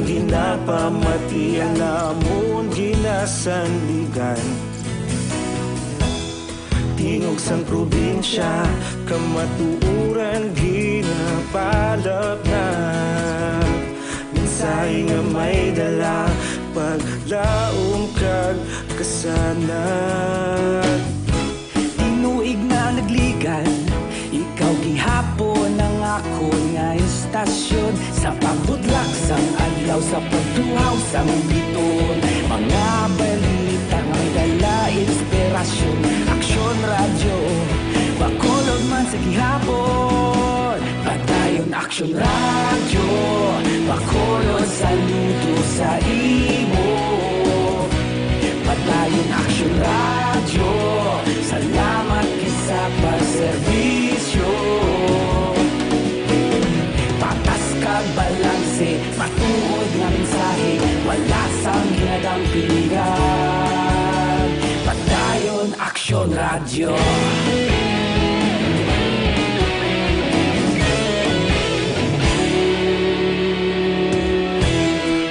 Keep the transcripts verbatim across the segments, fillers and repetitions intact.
Ginapamatian namon ginasandigan. Tingog sang probinsya, kamatuoran ginapalapnag. Mensahe nga may dala, paglaom kag kasanag. Tinuig na nagligad, ikaw gihapon ang akon nga istasyon. Sa pagbutlak sang adlaw, sa pagduhaw sang biton, mga balita may dala inspirasyon. Aksyon Radyo, Bacolod man sa gihapon. Padayon Aksyon Radyo, Bacolod, saludo sa imo. Padayon Aksyon Radyo, salamat gid sa pagserbisyo. Patas kag balanse, matuod nga mensahe, wala sang ginadampingan. Padayon Aksyon Radyo.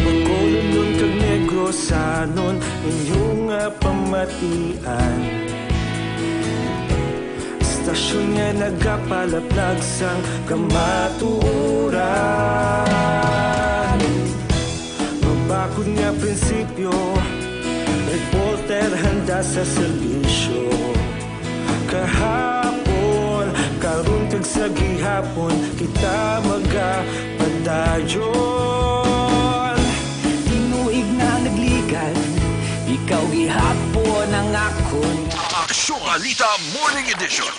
Bacolodnon kag Negrosanon, inyo nga pamatian. Istasyon nga nagapalaplag sang kamatuoran. Mabakod nga prinsipyo, reporter handa sa serbisyo. Kahapon, karon kag sa gihapon, kita magapadayon. Tinuig na nagligad, ikaw gihapon ang akon. Aksyon Balita Morning Edition.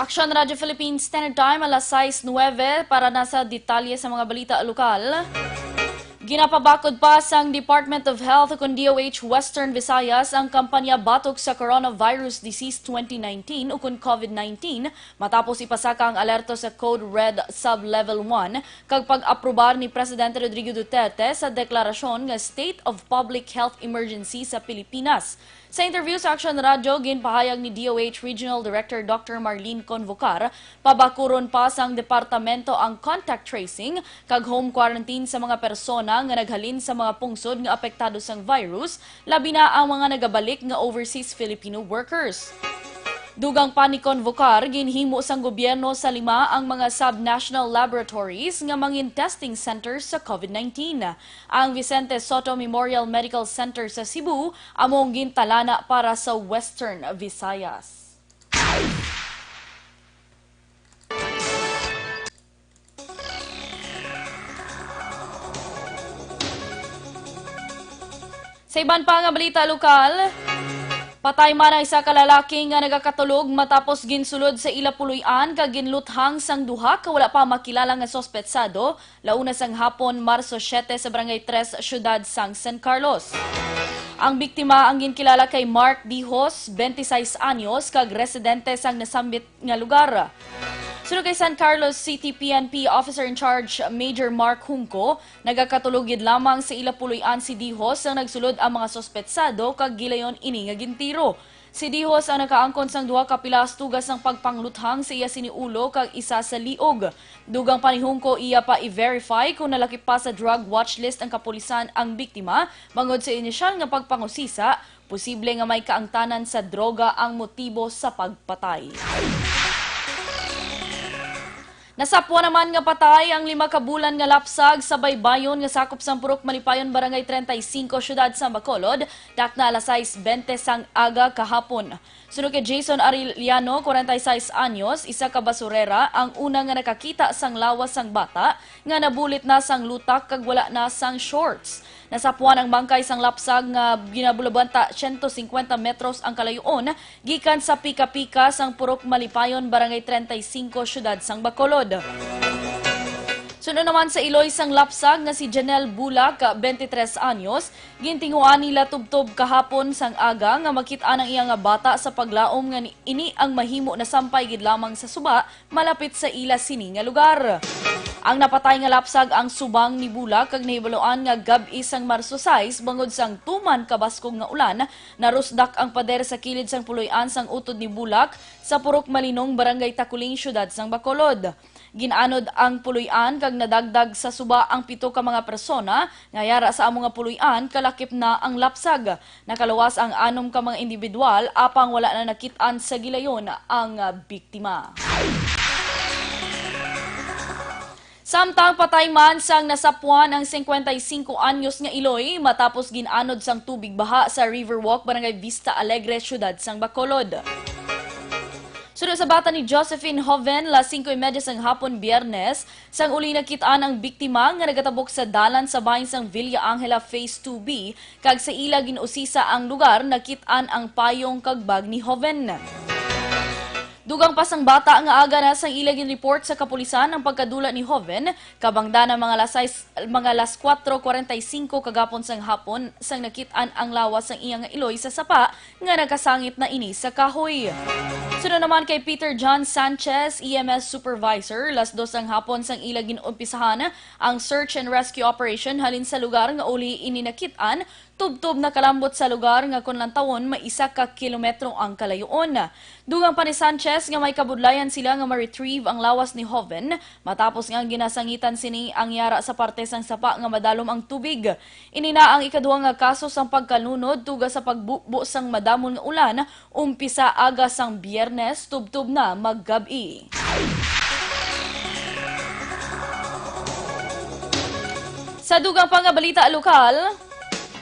Aksyon Radyo Philippines Standard Time, alas sais nuwebe, para na sa detalye sa mga balita lokal. Ginapabakod pa sang Department of Health ukon D O H Western Visayas ang kampanya batok sa coronavirus disease twenty nineteen ukon COVID nineteen, matapos ipasaka ang alerto sa Code Red Sub-Level one kag pag-aprobar ni Presidente Rodrigo Duterte sa deklarasyon nga State of Public Health Emergency sa Pilipinas. Sa interview sa Aksyon Radyo, ginpahayag ni D O H Regional Director Doctor Marlene Convocar, pabakuron pa sang departamento ang contact tracing kag home quarantine sa mga persona nga naghalin sa mga pungsod nga apektado sang virus, labi na ang mga nagabalik nga overseas Filipino workers. Dugang pa ni Convocar, ginhimo sang gobyerno sa lima ang mga sub-national laboratories nga mangin testing centers sa COVID nineteen. Ang Vicente Sotto Memorial Medical Center sa Cebu amo ang gintalana para sa Western Visayas. Sa iban pa nga balita lokal, patay man ang isa ka lalaki nga nagakatulog matapos ginsulod sa ila puloy-an kag ginluthang sang duha ka wala pa makilala nga suspetsado, launa sang hapon, Marso siete, sa Barangay Tres, Siyudad sang San Carlos. Ang biktima ang ginkilala kay Mark Dihos, twenty-six anyos, kag residente sang nasambit nga lugar. Suno kay San Carlos City P N P Officer in Charge Major Mark Junco, nagakatulog gid lamang sa ila puloy-an si Dihos sang nagsulod ang mga suspetsado kag gilayon ini nga gintiro. Si Dihos ang nakaangkon sang duha ka pilas tugas sang pagpangluthang sa iya sini ulo kag isa sa liog. Dugang pa ni Junco, iya pa i-verify kung nalakip pa sa drug watch list ang kapulisan ang biktima bangod sa inisyal nga pagpangusisa, posible nga may kaangtanan sa droga ang motibo sa pagpatay. Nasapwan naman nga patay ang lima ka bulan nga lapsag sa baybayon nga sakop sang Purok Malipayon, Barangay treinta y cinco, Siyudad sang Bacolod, dakna alas sais bente sang aga kahapon. Suno kay Jason Arellano, kwarenta y seis anyos, isa ka basurera, ang una nga nakakita sang lawas sang bata nga nabulit na sang lutak kag wala na sang shorts. Nasapwan ang bangkay sang lapsag nga ginabulabanta siyento singkwenta metros ang kalayo-on gikan sa pika-pika sang Purok Malipayon, Barangay treinta y cinco, Siyudad sang Bacolod. Suno naman sa iloy sang lapsag nga si Janelle Bulak, twenty-tres anyos, gintinguan nila tubtob kahapon sang aga nga makit-an ang iya nga bata sa paglaom nga ni-, ini ang mahimo nasampay gid lamang sa suba malapit sa ila sini nga lugar. Ang napatay nga lapsag ang subang ni Bulak kag nahibaluan nga gab-i sang Marso sais bangod sang tuman kabaskog nga ulan, narusdak ang pader sa kilid sang puloy-an sang utod ni Bulak sa Purok Malinong, Barangay Taculing, Siyudad sang Bacolod. Gin-anod ang puloy-an kag nadagdag sa suba ang pito ka mga persona nga yara sa amo nga puloy-an, kalakip na ang lapsag. Nakaluwas ang anom ka mga indibidwal, apang wala na nakit-an sa gilayon ang biktima. Samtang patay man sang nasapwan ang cincuenta y cinco anyos nga iloy matapos gin-anod sang tubig baha sa Riverwalk, Barangay Vista Alegre, siyudad sang Bacolod. Suno sa bata ni Josephine Joven, las singko y media sang hapon Biyernes, sang uli nakit-an ang biktima nga nagatabok sa dalan sa bahin sang Villa Angela Phase two B, kag sa ila gin-usisa ang lugar, nakit-an ang payong kag bag ni Joven. Dugang pa sang bata nga aga na sang ila gin-report sa kapulisan ang pagkadula ni Joven, kabangdanan mga alas sais, mga alas kuwatro kuwarenta y singko kagapon sang hapon sang nakit-an ang lawas sang iya nga iloy sa sapa nga nagkasangit na ini sa kahoy. Suno naman kay Peter John Sanchez, E M S Supervisor, las dos ang hapon sang ila gin-umpisahan ang search and rescue operation halin sa lugar nga uli ini nakit-an, tubtob nakalambot sa lugar nga kon lantawon may isa ka kilometro ang kalayoon. Dugang pa ni Sanchez nga may kabudlayan sila nga ma-retrieve ang lawas ni Joven matapos nga ginasangitan sini ang yara sa parte sang sapa nga madalom ang tubig. Ini na ang ikaduha nga kaso sang pagkalunod tuga sa pagbubo sang madamon nga ulan, umpisa aga sang Biyernes tubtob na maggab-i. Sa dugang pa nga balita lokal,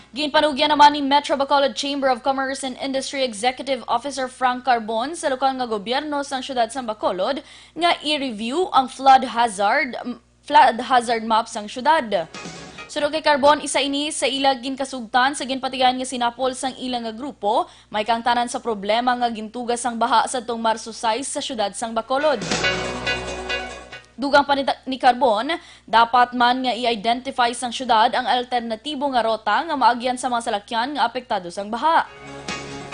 ginpanugyan naman ni Metro Bacolod Chamber of Commerce and Industry Executive Officer Frank Carbon sa lokal nga gobyerno sang siyudad sang Bacolod nga i-review ang flood hazard, flood hazard map sang siyudad. Suno kay Carbon, isa ini sa ila ginkasugtan sa ginpatigayon nga sinapol sang ila nga grupo, may kaangtanan sa problema nga gintuga sang baha sadtong Marso sais sa siyudad sang Bacolod. Dugang pa ni, ni Carbon, dapat man nga i-identify sang siyudad ang alternatibo nga rota nga maagyan sa mga salakyan nga apektado sang baha.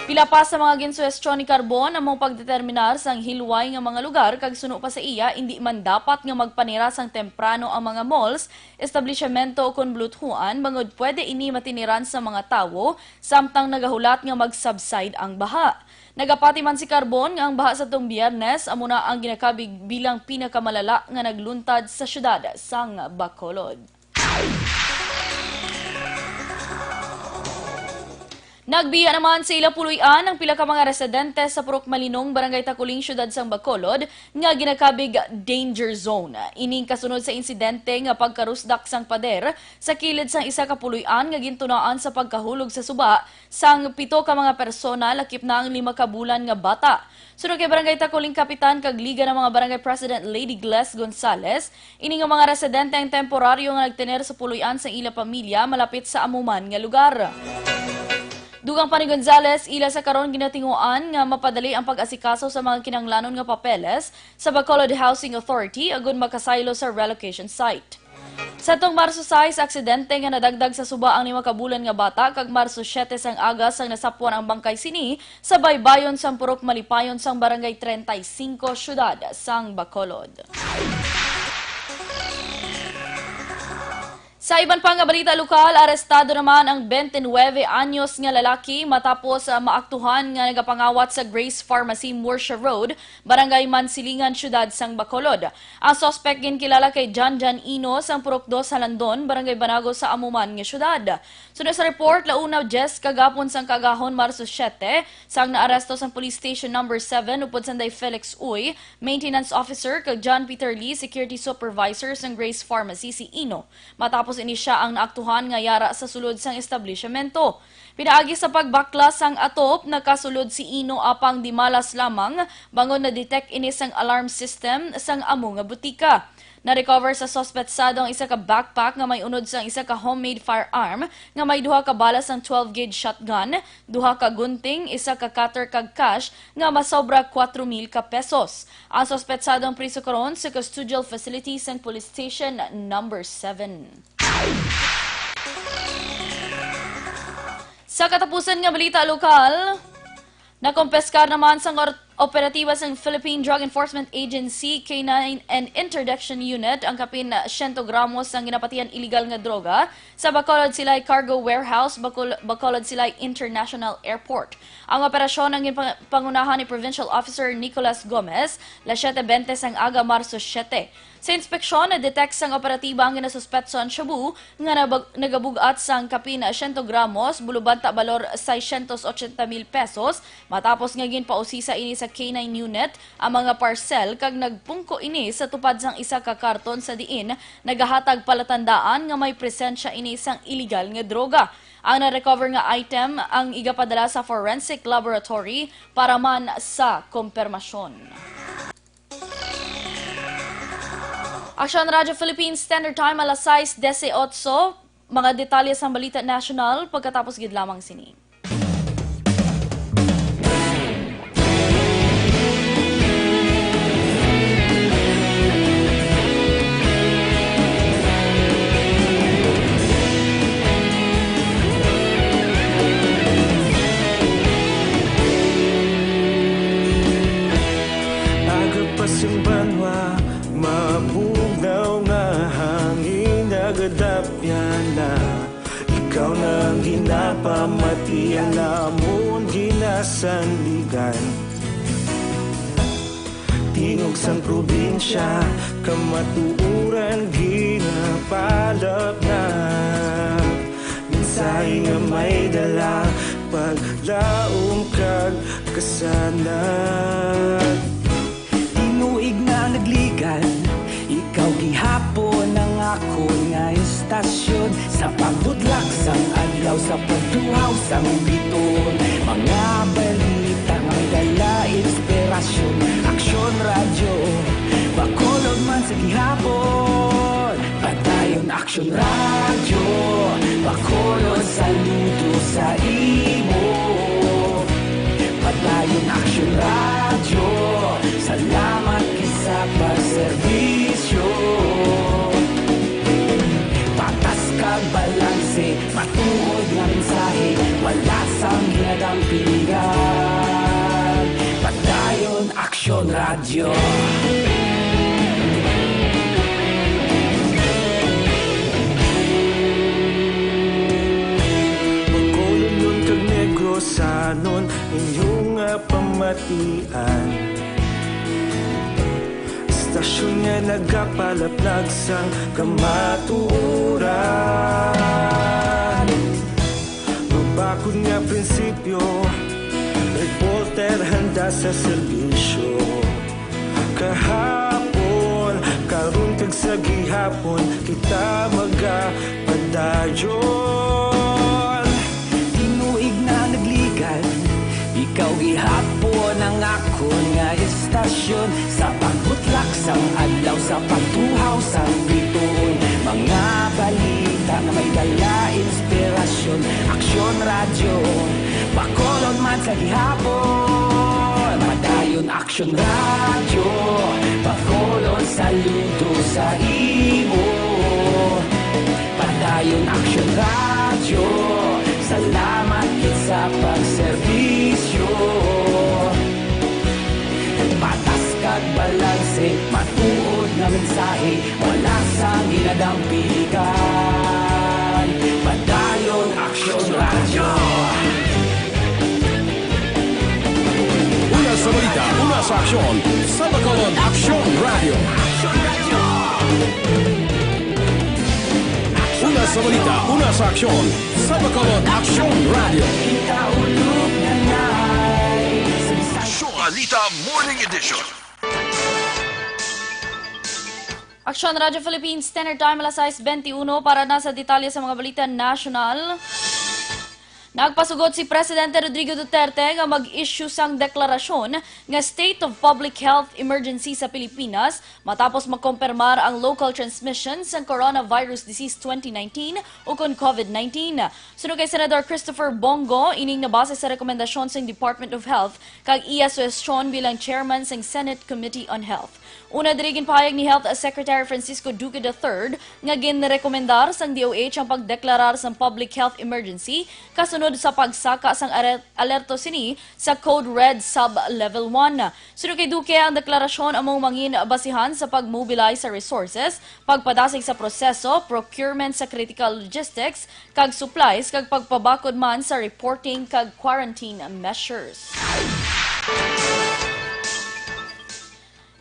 Pila pa sa mga ginsuhestyon ni Carbon amo ang pagdeterminar sang hilway nga mga lugar, kag suno pa sa iya, indi man dapat nga magpanira sang temprano ang mga malls, establisyemento, ukon buluthoan, bangod pwede ini matiniran sa mga tawo samtang nagahulat nga mag-subside ang baha. Nagapati man si Carbon nga ang baha sadtong Biyernes amo na ang ginakabig bilang pinakamalala nga nagluntad sa siyudad sang Bacolod. Nagbiya naman sa ila puloy-an ang pila ka mga residente sa Purok Malinong, Barangay Taculing, siyudad sang Bacolod, nga ginakabig danger zone. Ining kasunod sa insidente nga pagkarusdak sang pader sa kilid sang isa ka puloy-an nga gintunaan sa pagkahulog sa suba sang pito ka mga persona, lakip na ang lima ka bulan nga bata. Suno kay Barangay Taculing Kapitan kag Liga ng mga Barangay President Lady Gles Gonzales, ini nga mga residente ang temporaryo nga nagtener sa puloy-an sa ila pamilya malapit sa amo man nga lugar. Dugang pa ni Gonzales, ila sa karon ginatinguan nga mapadali ang pag-asikaso sa mga kinahanglanon nga papeles sa Bacolod Housing Authority agud makasaylo sa relocation site. Sa tong Marso sais, aksidente nga nadagdag sa suba ang lima ka bulan nga bata, kag Marso siete sang aga sang nasapwan ang bangkay sini sa baybayon sang Purok Malipayon sang Barangay treinta y cinco, siyudad sang Bacolod. Sa iban pa nga balita lokal, arestado naman ang twenty-nine anyos nga lalaki matapos, ah, maaktuhan nga nagapangawat sa Grace Pharmacy, Murcia Road, Barangay Mansilingan, siyudad sang Bacolod. Ang suspek ginkilala kay John John Ino sang Purok Dos Halandon, Barangay Banago sa amo man nga siyudad. Suno sa report, launa diyes kagapon sang kaagahon, Marso siete, sang naaresto sang Police Station Number Seven upod sanday Felix Uy, Maintenance Officer, kag John Peter Lee, Security Supervisor sang Grace Pharmacy, si Ino. Matapos ini, sia ang naaktuhan nga yara sa sulod sang establishmento. Pinaagi sa pagbaklas sang atop, nakasulod si Ino apang dimalas lamang bangod na-detect ini sang alarm system sang amo nga butika. Na-recover sa suspetsado ang isa ka backpack nga may unod sang isa ka homemade firearm nga may duha ka bala sang twelve gauge shotgun, duha ka gunting, isa ka cutter kag cash nga masobra kuwatro mil ka pesos. Ang suspetsado ang priso karon sa custodial facility sang Police Station Number Seven. Sa katapusan nga balita lokal, nakompeskar naman sang or-, Operatiba sang Philippine Drug Enforcement Agency K nine and Interdiction Unit ang kapin siyento gramos sang ginapatihan iligal nga droga sa Bacolod Silay Cargo Warehouse, Bacol-, Bacolod Silay International Airport. Ang operasyon ang ginpangunahan ni Provincial Officer Nicolas Gomez, las siete bente sang aga, Marso siete. Sa inspeksyon, na-detect sang operatiba ang ginasuspetso ang shabu nga nabag-, nagabug-at sang kapin siyento gramos, bulubanta balor seiscientos ochenta mil pesos, matapos nga ginpausisa ini sa K nine unit ang mga parcel kag nagpungko ini sa tupad sang isa ka karton sa diin nagahatag palatandaan nga may presensya ini sang iligal nga droga. Ang na-recover nga item ang igapadala sa forensic laboratory para man sa kompermasyon. Aksyon Radyo Philippines Standard Time, alas sais dieciocho. Mga detalye sang balita nasyonal pagkatapos gid lamang sini. Aga pa sing banwa, mabugnaw nga hangin nagadapyan na. Ikaw na ang ginapamati, ang amon ginasandigan. Tingog sang probinsya, kamatuoran ginapalapnap. Mensahe nga may dala, paglaom kag kasanag. Tinuig na nagligad, ikaw gihapon ang akon nga istasyon. Sa pagbudlak sang adlaw, sa pagtuhaw sang biton, mga balita nga may dala inspirasyon. Aksyon Radyo, Bacolod man sa gihapon. Padayon Aksyon Radyo, Bacolod, saludo sa imo. Padayon Aksyon Radyo, salamat gid sa pagserbisyo. Patas kag balanse, matuod nga mensahe, wala sang ginadampigan. Padayon Aksyon Radyo. Bacolodnon kag Negrosanon, inyo nga pamatian. Istasyon nga nagapalaplag sang kamatuoran. Mabakod nga prinsipyo, reporter handa sa serbisyo. Kahapon, karon kag sa gihapon, kita magapadayon. Tinuig na nagligad, ikaw gihapon ang akon nga istasyon. Sa pagbutlak sang adlaw, sa pagtuhaw sang bituon, mga balita nga may dala inspirasyon. Aksyon Radyo, Bacolod man sa gihapon. Padayon Aksyon Radyo, Bacolod, saludo sa imo. Padayon Aksyon Radyo, salamat gid sa pagserbisyo. Patas kag balanse, matuod nga mensahe, wala sang ginadampigan. Padayon Aksyon Radyo. Una sa balita, una sa aksyon, sa Bacolod Aksyon Radyo. Una sa balita, una sa aksyon, sa Bacolod Aksyon Radyo. Aksyon Balita Morning Edition. Aksyon Radyo Philippines Standard Time, alas sais bente uno, para na sa detalye sa mga balita nasyonal. Nagpasugot si Presidente Rodrigo Duterte nga mag-issue sang deklarasyon nga state of public health emergency sa Pilipinas matapos makompermar ang local transmission sang coronavirus disease twenty nineteen ukon COVID nineteen. Suno kay Senador Christopher Bong Go, ining nabase sa rekomendasyon sang Department of Health kag iya suhestyon bilang chairman sang Senate Committee on Health. Una diri, ginpahayag ni Health Secretary Francisco Duque the third nga ginrekomendar sang D O H ang pagdeklarar sang public health emergency kasunod sa pagsaka sang aler-, alerto sini sa Code Red Sub-Level one. Suno kay Duque, ang deklarasyon amo mangin basihan sa pag-mobilize sa resources, pagpadasig sa proseso, procurement sa critical logistics kag supplies, kag pagpabakod man sa reporting kag quarantine measures.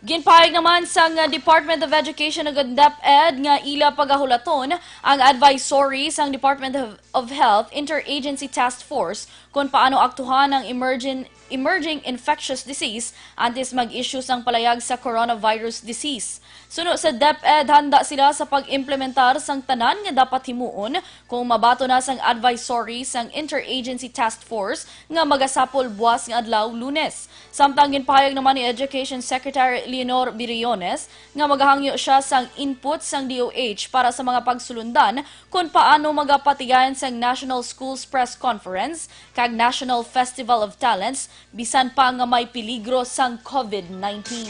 Ginpahayag naman sang Department of Education ug DepEd nga ila pagahulaton ang advisory sang Department of, of Health Interagency Task Force kon paano aktuhan ang emerging, emerging infectious disease antes mag-issue sang palayag sa coronavirus disease. Suno sa DepEd, handa sila sa pag-implementar sang tanan nga dapat himuon kung mabaton na sang advisory sang Interagency Task Force nga magasapol buas nga adlaw, Lunes. Samtang ginpahayag naman ni Education Secretary Leonor Biriones nga magahangyo sia sang input sang D O H para sa mga pagsulundan kon paano magapatigayon sang National Schools Press Conference kag National Festival of Talents, bisan pa nga may peligro sang COVID nineteen.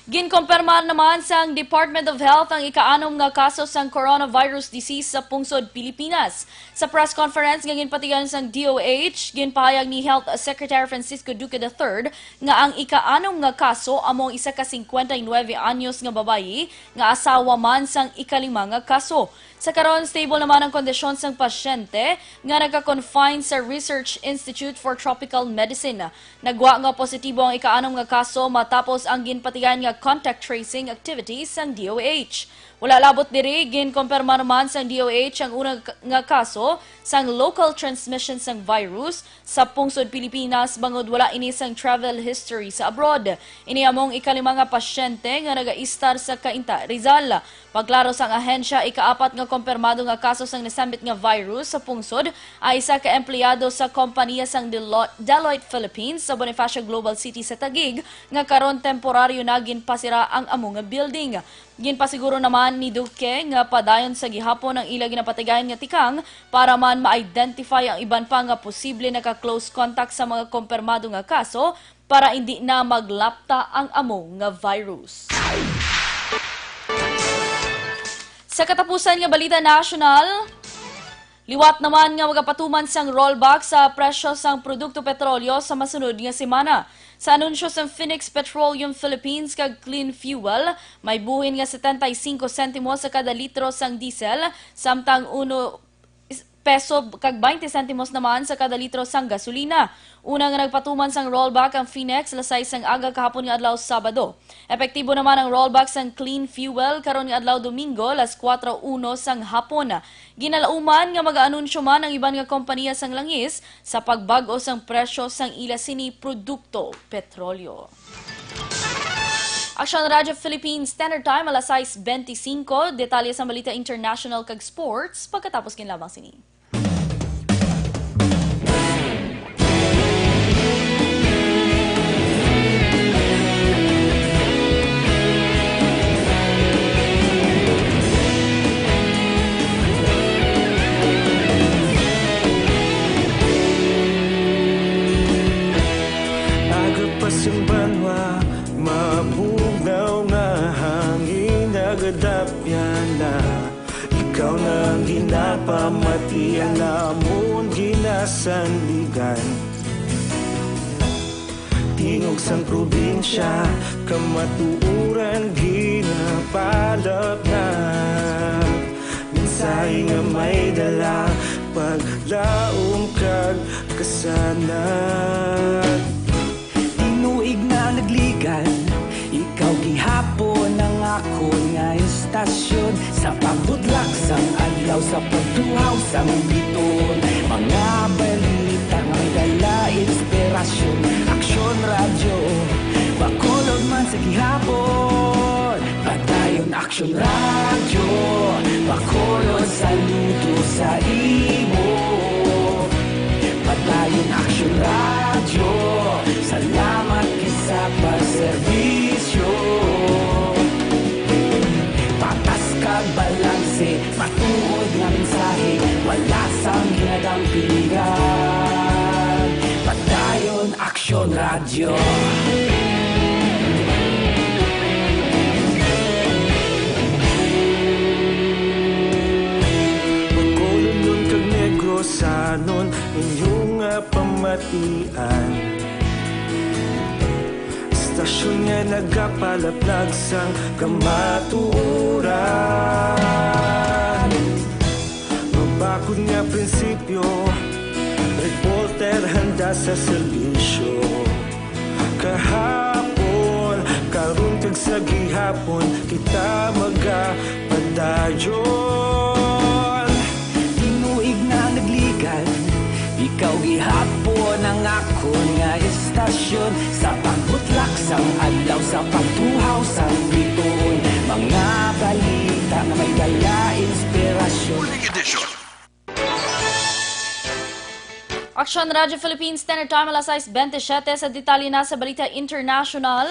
Ginkumpirmar naman sang Department of Health ang ikaanom nga kaso sang coronavirus disease sa pungsod Pilipinas. Sa press conference nga ginpatigayon sang D O H, ginpahayag ni Health Secretary Francisco Duque the third nga ang ikaanom nga kaso amo ang isa ka singkwenta y nuebe anyos nga babayi nga asawa man sang ikalima nga kaso. Sa karon, stable naman ang kondisyon sang pasyente nga nagka-confine sa Research Institute for Tropical Medicine. Nagwa nga positibo ang ikaanom nga kaso matapos ang ginpatigayon nga contact tracing activities sang D O H. Wala labot diri, ginkumpirma naman sang D O H ang una nga kaso sang local transmission sang virus sa pungsod Pilipinas bangod wala ini sang travel history sa abroad. Ini among ikalima nga pasyente nga nagaistar sa Cainta, Rizal. Pagklaro sang ahensya, ikaapat nga kumpirmado nga kaso sang nasambit nga virus sa pungsod ay isa ka empleyado sa kompanya sang Delo-, Deloitte Philippines sa Bonifacio Global City sa Taguig nga karon temporaryo na ginpasira ang amo nga building. Ginpasiguro naman ni Duque nga padayon sa gihapon ang ila ginapatigayon nga tikang para man ma-identify ang iban pa nga posible naka-close contact sa mga kumpirmado nga kaso para indi na maglapta ang amo nga virus. Sa katapusan nga balita nasyonal, liwat naman nga magapatuman sang rollback sa presyo sang produkto petrolyo sa masunod nga semana. Sa anunsyo sang Phoenix Petroleum Philippines kag Clean Fuel, may buhin nga setenta y cinco sentimos sa kada litro sang diesel, samtang uno peso kag baynte sentimos naman sa kada litro sang gasolina. Una nga nagpatuman sang rollback ang Phoenix alas sais sang aga kahapon nga adlaw, Sabado. Epektibo naman ang rollback sang Clean Fuel karon nga adlaw, Domingo, alas kuwatro uno sang hapon. Ginalauman nga mag-aanunsyo man ang iban nga kompanya sang langis sa pagbag-o sang presyo sang ila sini produkto, petrolyo. Aksyon Radyo Philippines Standard Time, alas sais benti singko. Detalye sa balita international kag sports pagkatapos gid lamang sini. Aga pa sang banwa, mabugnaw nga hangin nagadapyan na. Ikaw na ang ginapamati, ang amon ginasandigan. Tingog sang probinsya, kamatuoran ginapalapnag. Mensahe nga may dala, paglaom kag kasanag. Tinuig na nagligan, ikaw gihapon ang akon nga istasyon. Sa pagbudlak sang adlaw, sa pagtuhaw sang biton, mga balita nga may dala inspirasyon. Aksyon Radyo, Bacolod man sa gihapon. Padayon Aksyon Radyo, Bacolod, saludo sa imo. Padayon Aksyon Radyo, salamat gid sa pagserbisyo. Patas kag balanse, matuod nga mensahe, wala sang ginadampigan. Padayon Aksyon Radyo. Bacolod kag Negros, Matian. Istasyon nga nagapalaplag sang kamatuoran. Mabakod nga prinsipyo, reporter handa sa serbisyo. Kahapon, karon kag sa gihapon, kita magapadayon. Tinuig na nagligad, ikaw gihapon ang akon nga istasyon. Sa pagbutlak sang adlaw, sa pagtuhaw sang bituon, mga balita nga may dala inspirasyon. Morning edition. Aksyon Radyo Philippines, Standard Time, alas sais bentisiete. Sa detalye na sa balita international,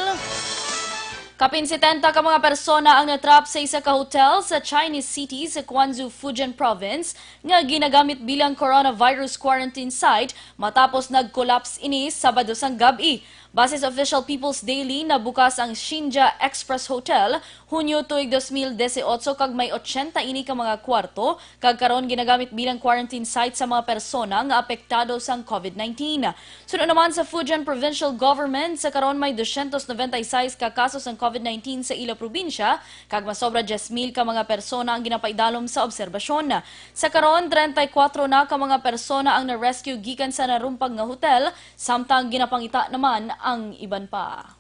kapin setenta ka mga persona ang natrap sa isa ka hotel sa Chinese city sa Quanzhou, Fujian Province, nga ginagamit bilang coronavirus quarantine site matapos nag-collapse ini Sabado sang gab-i. Base sa official People's Daily, nabukas ang Shinja Express Hotel Hunyo tuig dos mil disiotso, kag may ochenta ini ka mga kwarto, kag karon ginagamit bilang quarantine site sa mga persona nga apektado sang covid nineteen. Suno naman sa Fujian Provincial Government, sa karon may dosyentos noventa y seis ka kaso sang covid nineteen sa ila probinsya, kag masobra diyes mil ka mga persona ang ginapaidalom sa obserbasyon. Sa karon, treinta y cuatro na ka mga persona ang na-rescue gikan sa narumpag nga hotel, samtang ginapangita naman ang iban pa.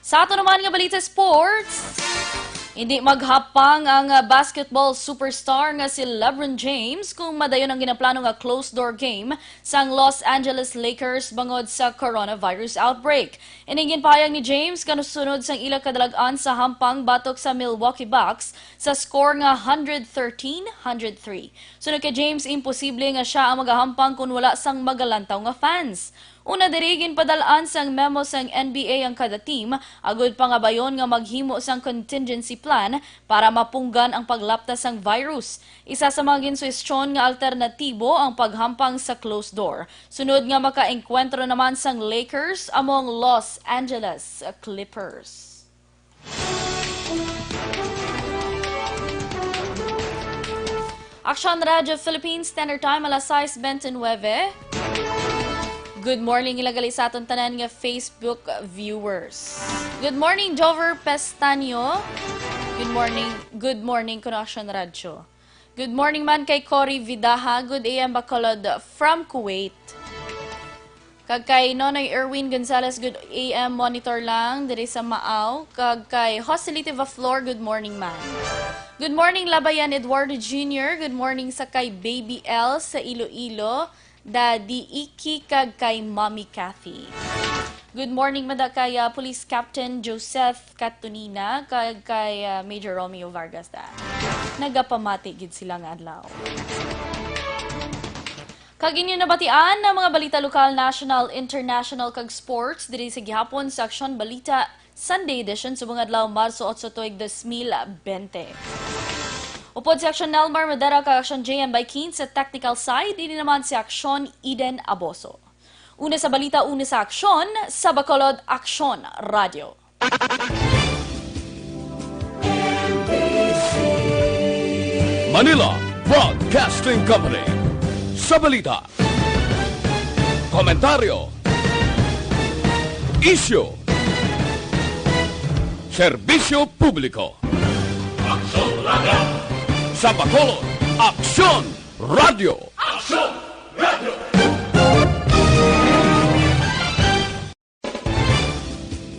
Sa ato naman nga balita sports, hindi maghapang ang, ah, basketball superstar nga si LeBron James kung madayon ang ginaplano nga closed-door game sang Los Angeles Lakers bangod sa coronavirus outbreak. Ini ginpahayag ni James kasunod sang ila kadalag-an sa hampang batok sa Milwaukee Bucks sa score nga hundred thirteen hundred three. Suno kay James, imposible nga sia ang magahampang kon wala sang magalantaw nga fans. Una diri, ginpadal-an sang memo sang N B A ang kada team agud pangabayon nga maghimo sang contingency plan para mapunggan ang paglapta sang virus. Isa sa mga ginsuhestyon nga alternatibo ang paghampang sa closed door, sunod nga makaengkwentro naman sang Lakers among Los Angeles Clippers. Aksyon Radyo Philippines, Standard Time, alas sais bente nuebe. Good morning, ila gali sa aton tanan nga Facebook viewers. Good morning, Jover Pestanio. Good morning, good morning, kuno Aksyon Radyo. Good morning man kay Cory Vidaha. Good A M Bacolod from Kuwait. Kag kay Nonoy Erwin Gonzalez, good A M monitor lang diri sa Maaw. Kag kay Joselito Vaflor, good morning, ma'am. Good morning, Labayan Eduardo Junior. Good morning sa kay Baby L sa Iloilo, Daddy Iki, kag kay Mommy Cathy. Good morning, mada kay, ah, Police Captain Joseph Catunina, kag kay, ah, Major Romeo Vargas da. Nagapamati gid sila nga adlaw. Kag inyo nabatian ang mga balita lokal, national, international, kag sports diri sa gihapon sa Aksyon Balita Sunday Edition subong adlaw, Marso otso, tuig dos mil bente. Upod si Aksyon Nelmar Madera kag Aksyon J M Baikin sa technical side, ini naman si Aksyon Eden Aboso. Una sa balita, una sa aksyon, sa Bacolod, Aksyon Radio. Manila Broadcasting Company. Sa balita, komentaryo, isyu, serbisyo publiko. Aksyon Radio. Sa Bacolod, Aksyon Radio. Aksyon